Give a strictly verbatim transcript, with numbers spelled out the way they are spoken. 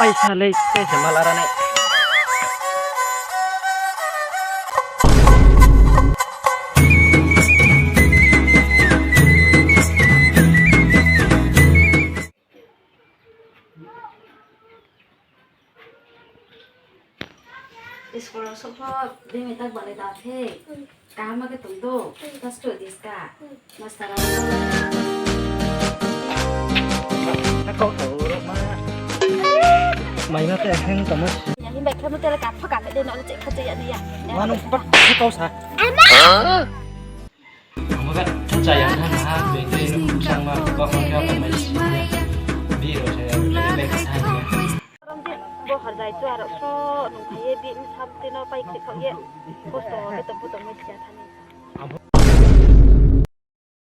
Sa le, tei se malara nai. School rao souh pho, bini tak balai da khe. Kaham khe tong do. Pass khe dis ka. Master rao. Kau tho rao ma. Mai ma te heng tongmo. Ya, himbai khe mo tele ka pha ka khe de no che kha che ya ni ya. Wa nung pa kau sa. Ama! Amo ka tho chaya na ha, bini nung sang ma, ba ma khe mai si ya. Bi rao se, bini bai kha sa ya. Bo hor bai chu aro so nung phai ye bi mi sam ti no pai kri khau ye. Kosto ke tong phu tong mai si ya thani.